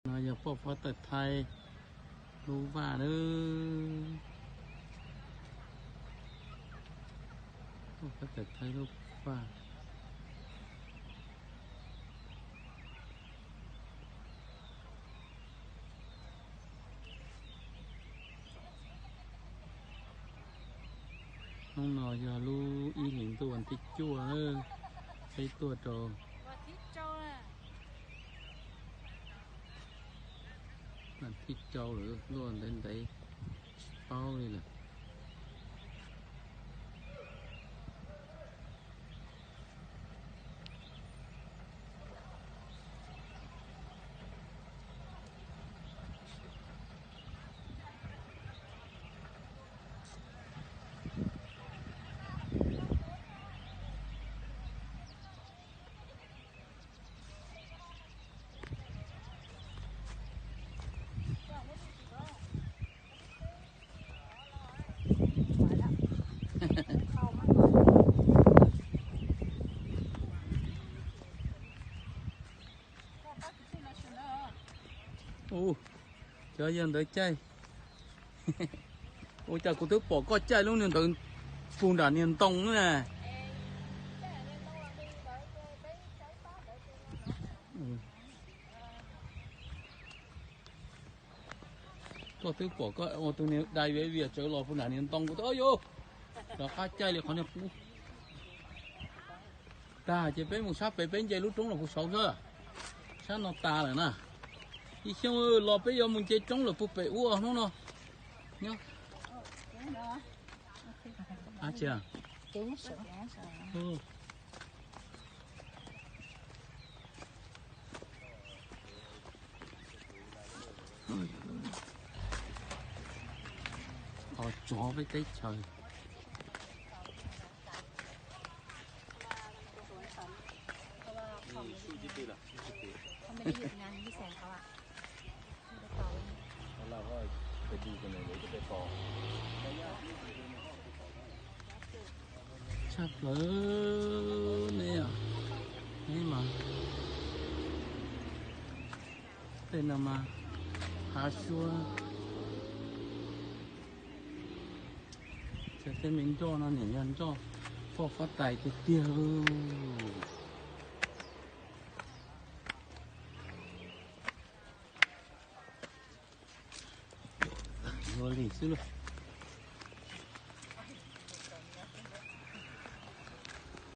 No yog poj Fab Tais Thaib lub vaj na. Poj Fab Tais Thaib lub vaj. Hnub no yog lub ib hlis ntuj vas thib cuaj, peb tuaj rau vas thib rau lawm, luaj ntev ntev tsis paub li lawm. Ua, cov yawg ntawd caij. Ua cas kuv twb pom koj caij lub niag ntawd puag nram niag ntoo na. Koj twb pom koj ua tus niag dai viav vias tsawv los puag nram niag ntoo, kuv tias, Au yau, rov qab caij li qhov niag qub. Tag ces peb mus sab pem, peb nce lub roob los puag saud xwb. Sab no tas lawm na. Ib xyoos los peb yuav mus nce roob lawm puag pem ub hnub no. Nyob. Ab tsi. Ho tsov peb teb chaws. Tshaj plaws ne, ne mas tej no mas hav suab. Tej me nroj no nim yog nroj poj Fab Tais tiag tiag. Ua li xwb lauj.